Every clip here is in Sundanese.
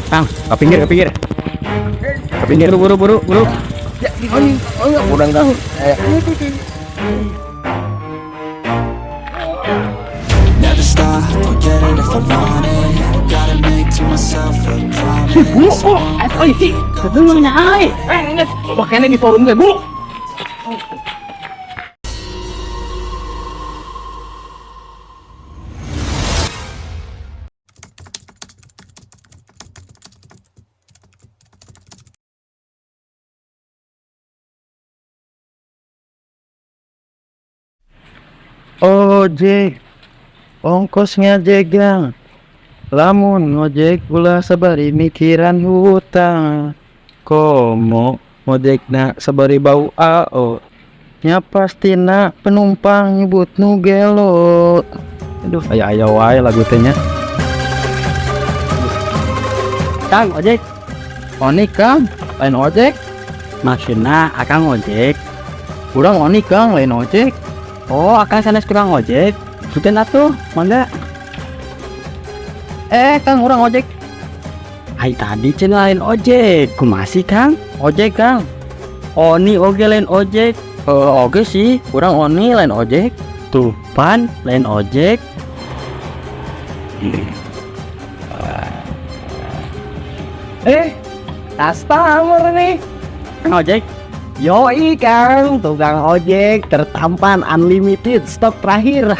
Kang, ke pinggir, ke pinggir. Ke pinggir, buru buru buru. Ya, oh, kurang tahu. Never stop, I'll get it if I want it. Gotta make to myself a promise. Bu, oh, SOC. Itu mana ai? Eh, ingat, makanya di forum gue, Bu. Ojek, ongkosnya jegang. Lamun ngojek ulah sabari mikiran hutang. Komo ngojekna sabari bau ao. Nya pastina penumpang nyebut nu gelo. Aduh, aya aya wae lagu teh nya. Kang, ojek. Oni Kang, lain ojek. Maksudna akang ojek. Urang oni Kang, lain ojek. Oh, akang sanes kurang ojek. Punten atuh, mangga. Eh, Kang, urang ojek. Ai tadi cenah lain ojek. Kumaha sih, Kang? Ojek Kang. Oni oge lain ojek. Oke sih, urang oni lain ojek. Tuh, pan lain ojek. Eh, customer nih. Kang ojek. Yoi Kang, tukang ojek tertampan unlimited stok terakhir.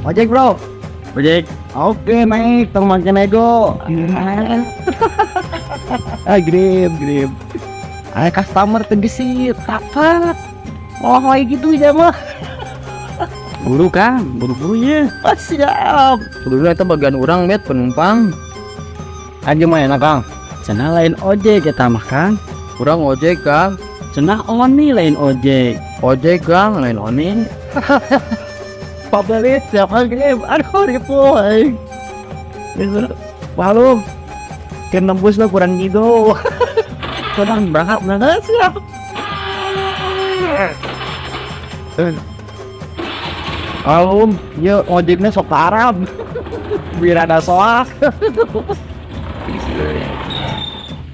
Ojek bro. Ojek. Oke naik, tong makin ego. Ah, grip, grip. Ah, customer tegesit, apa? Oh, kayak gitu ya mah. Buru Kang, buru-buru ya. Ah, siap. Dulu itu bagian urang bet penumpang. Aja mah enak Kang. Cenah lain ojek eta mah Kang. Urang ojek Kang. Cenah oni lain ojek. Ojek Kang, lain oni. Pabelit siapa grip? Aduh, ribu. Malum. Kan nembus lah kurang gitu. Kurang berangkat berangkat siap. Alum, ya ojeknya sok Arab. Biar ada soak.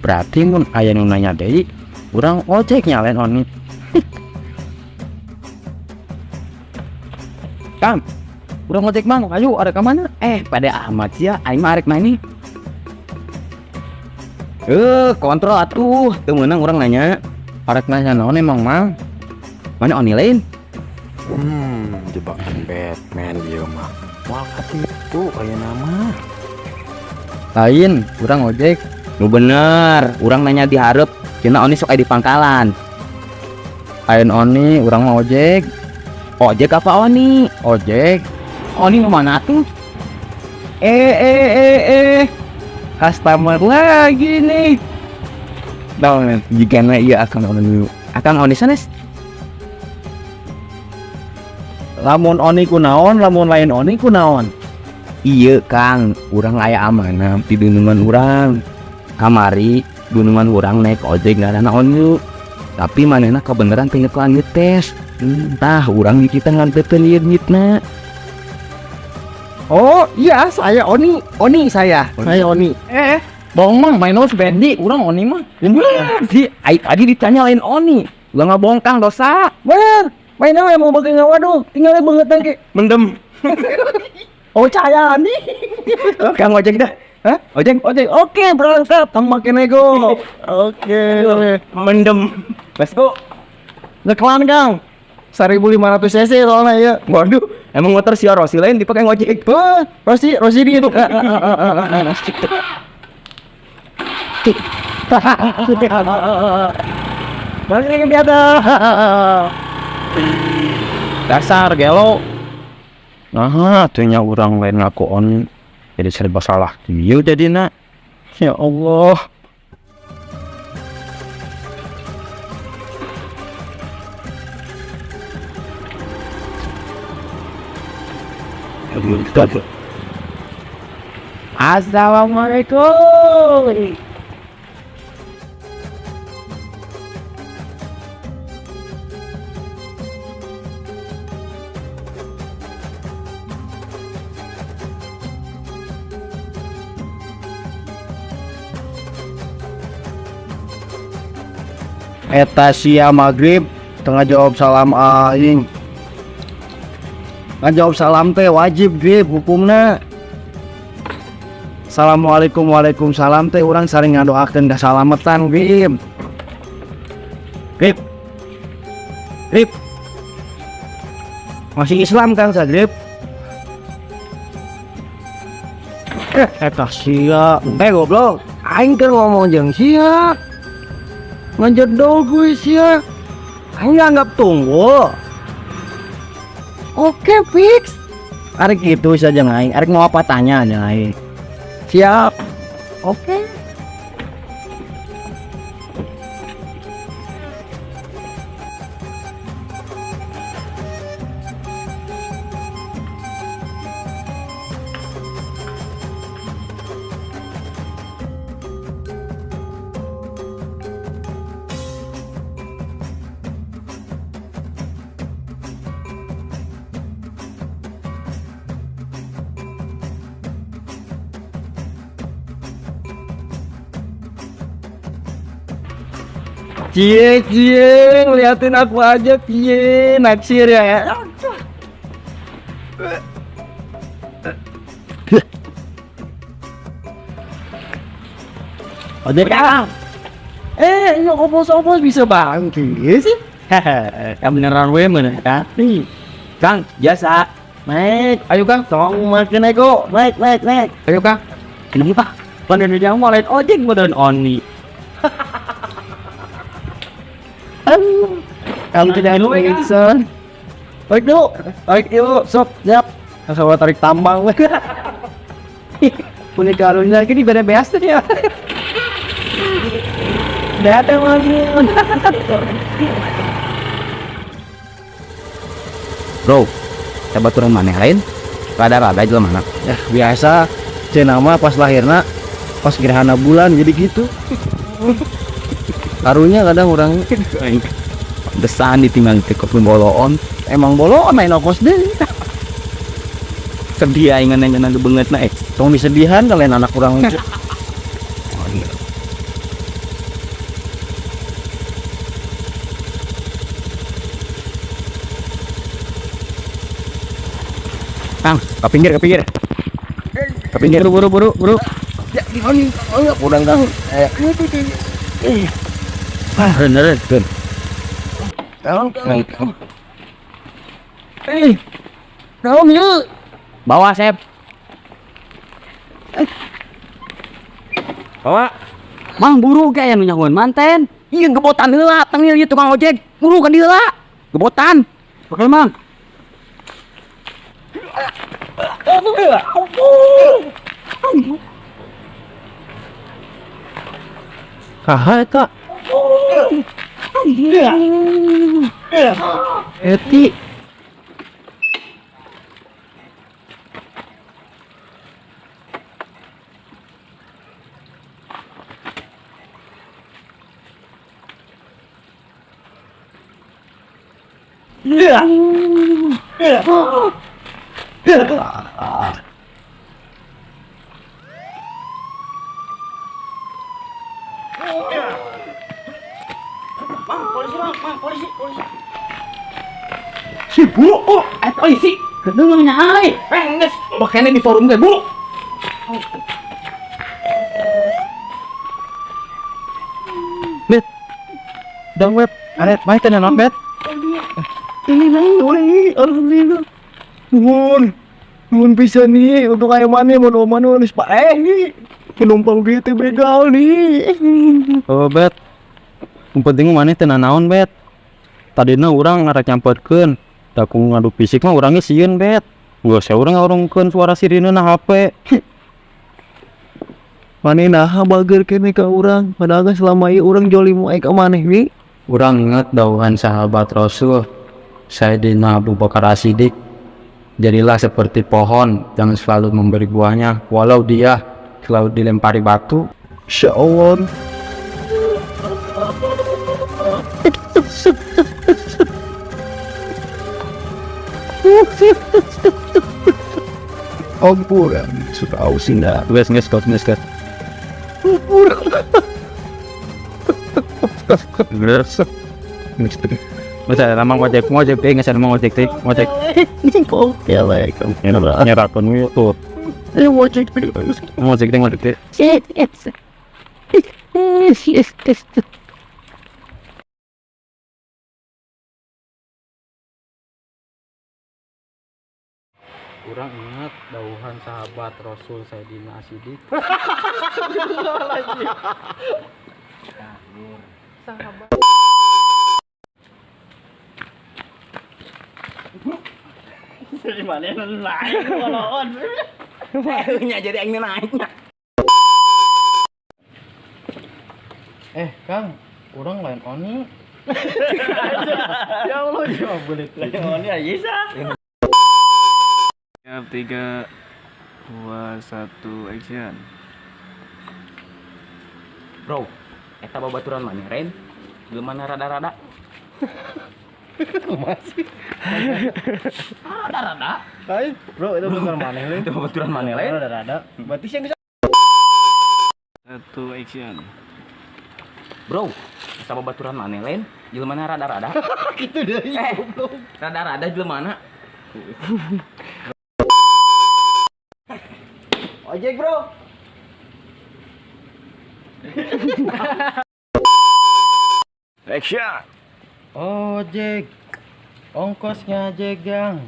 Berarti mun aya nu nanya deui, urang ojeknya lain oni. Kang, urang ojek mang, ayo ada ke mana? Eh, pada amat sih ya, aing mah arek main nih. Kontrol atuh. Teu meunang urang nanya. Arek nanya naon emang mang? Mana oni lain? Jebakan Batman ieu mah. Moal katipu aya nama. Lain, urang ojek. Nu bener, urang nanya di hareup, cenah oni sok aya di pangkalan. Lain oni, urang mah ojek. Ojek apa oni? Ojek. Oni nu mana tuh? Eh, eh, eh, eh. Customer lagi nih. Nah, jigana ieu akang oni dulu. Akang oni sanes? Lamun oni kunaon, lamun lain oni kunaon. Iya Kang, urang aya amanah di dunungan urang. Kamari dunungan urang naik ojek ngaranna oni. Tapi manehna kebeneran teu lanjut tes. Entah urang di kita nganteupkeun ieu duitna. Oh iya, saya Oni, Oni saya, saya Oni. Eh, bohong mang, main os bendi, urang oni mah. Bener sih, ai tadi ditanya lain oni. Ulah ngabohong Kang dosa. Bener, main apa mau pakai waduh, tinggalnya banget ke. Mendem. Oh saya Oni. Kang ojek dah. Hah? Ojek, Ojek, oke berangkat, tong makin ego. Oke, mendem. Let's go. Ngekelan Kang. 1500 cc soalnya ya. Waduh, emang motor si Rossi lain dipakai ngojek. Wah, Rossi, Rossi dia tuh. Balik lagi biasa. Dasar gelo. Nah, tuhnya urang lain ngaku oni. Jadi serba salah. Ieu jadina. Ya Allah. Assalamualaikum. Eta sia maghrib tengah jawab salam aing. Ngajawab salam teh wajib, Grip, hukumna. Assalamualaikum, waalaikumsalam teh urang saling ngadoakeun kasalamatan, Grip. Grip. Grip. Masih Islam kan sa, Grip? Eh, eta sia. Eh, goblok. Aing keur ngomong jeung sia. Ngejedol gue sia. Aing nganggap tunggu. Oke, fix. Arek gitu saja aing. Arek mau apa tanya aja aing. Siap. Oke. Cie, cie, ngeliatin aku aja, cie, naksir ya. Ojek, Kang. Eh, ini opos-opos bisa banget sih. Hehehe, yang beneran we mana kan? Nih, Kang, jasa. Naik, ayo Kang, tolong makin ego, naik, naik, naik. Ayo Kang. Ini Pak. Bener dia mau lain ojek modern only. Kamu tidak pingsan. Tarik dulu, tarik dulu, sob, siap. Langsung tarik tambang. Punya karunnya lagi di beda biasa ya. Datang lagi. Bro, coba turun maneh lain. Rada-rada jelema mana. Ya biasa, cenah mah pas lahirna, pas gerhana bulan jadi gitu. Karunya kadang orang Desan ditinggal teh kopi boloon. Emang boloon main ongkos deh. Sedih aing nanya nanya banget na eh. Tong disedihan kalian anak kurang. Oh, iya. Kang, ke pinggir, ke pinggir. Ke pinggir. Buru, buru, buru, buru. Ya, di oh, kurang tahu. Eh. Ah, bener, bener. Tolong, tolong. Eh. Naon yuk? Bawa, Sep. Bawa. Mang buru kayak nu nyahoan manten. Iya gebotan heula, tangil ieu tukang ojek. Buru kan heula. Gebotan. Oke, Mang. Kaha eta? Eti. Si buru, oh, eh polisi. Kedengeran nyai. Penges, bakene di forum ge, Bu. Bet. Dang web. Aret, mai teh naon, Bet? Ini nih, boleh, alhamdulillah. Nuhun, nuhun pisan nih untuk aya maneh mun mana geus paeh nih. Penumpang dia teh begal nih. Oh, Bet. Yang penting maneh teu nanaon, Bet. Tadina urang ngarek nyamperkeun. Da ku ngadu fisik mah urangnya sieun, Bet. Geus saya urang ngorongkeun suara sirine na HP. Maneh naha bager keneh ka urang, padahal geus selama ieu urang jolim wae ka maneh nih. Urang ingat dawuhan sahabat Rasul Sayyidina Abu Bakar As-Siddiq, jadilah seperti pohon yang selalu memberi buahnya walau dia selalu dilempari batu. Insya Allah. Ampura, sudah sih Geus geus geus geus. Ampura. Masa lamang ojek, ngojek teh, nggak mau ojek teh, ngojek. Nyerakeun we tuh. Ngojek teh, ngojek teh. Kurang ingat dauhan sahabat Rasul Sayyidina Asidik. Sahabat. Jadi mana naik kalau on. Nya jadi aing naiknya. Kang, urang lain Oni. Ya Allah, jawab boleh. Lain Oni aja. Siap, 3, 2, 1, action. Bro, eta babaturan maneh Ren? Gimana rada-rada? Masih. Rada-rada. Hai, bro, itu bukan maneh lain. Itu babaturan maneh lain. Rada-rada. Berarti sih yang 1, action. Bro, eta babaturan maneh lain? Jelema rada-rada. Gitu deh. Rada-rada jelema. Ojek, bro. Action. Ojek, ongkos ngajek gang.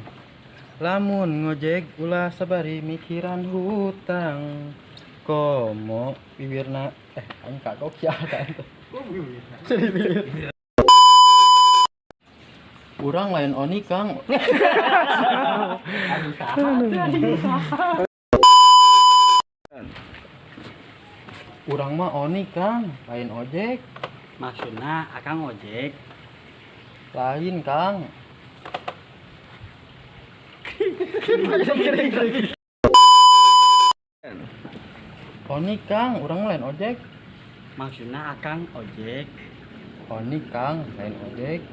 Lamun ngojek ulah sabari mikiran hutang. Komo bibirna aing kagok ya kan. Urang lain Oni, Kang. Urang mah Oni, Kang, lain ojek. Maksudna akang ojek. Lain, Kang. Oni, Kang, urang lain ojek. Maksudna akang ojek. Oni, Kang, lain ojek.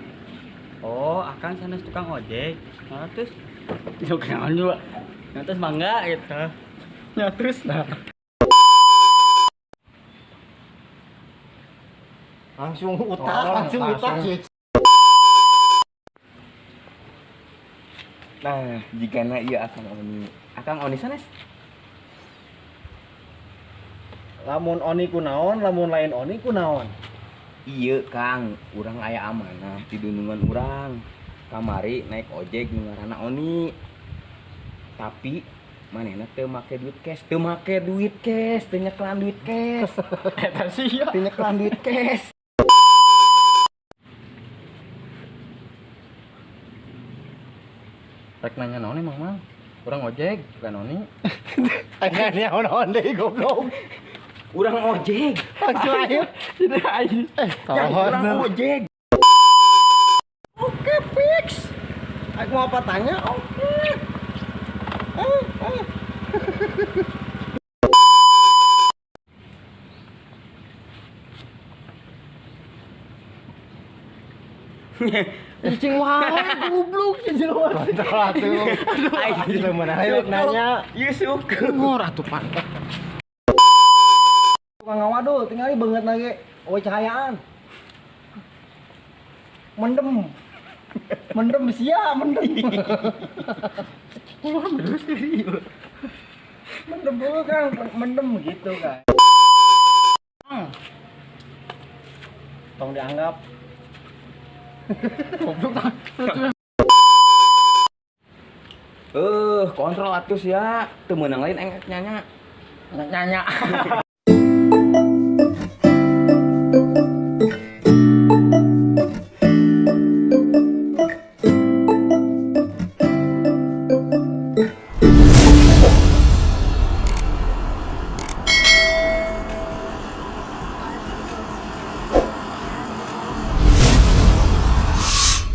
Oh, akang sanes tukang ojek. Nah, terus yo kenaon juga. Nah, terus mangga gitu. Ya terus nah. Langsung utak, langsung utak. Nah, jigana ieu Akang Oni. Akang Oni sanes? Lamun Oni kunaon, lamun lain Oni kunaon. Iya, Kang, urang aya amanah di dunungan urang. Kamari naik ojek nu ngaranna Oni. Tapi manehna teu make duit cash, teu make duit cash, teu nyekelan duit cash. Eta sia. Teu nyekelan duit cash. Rek nanya naon emang, Mang? Urang ojek, bukan Oni. Aing naon deui goblok. Urang ojek. Langsung aja. Ini aing. Urang ojek. Oke, fix. Aku mau apa tanya? Oke. Cicing wae goblok si jelema. Kontrol atuh. Aing mana ayo nanya. Yusuf. Ngor atuh pantat. Tukang ngawadul tinggali banget lagi. Oh cahayaan. Mendem. Mendem sia, mendem. Mendem dulu kan, mendem gitu kan. Tong dianggap. Goblok. Kontrol atus ya. Teu meunang lain aing nanya. Nanya.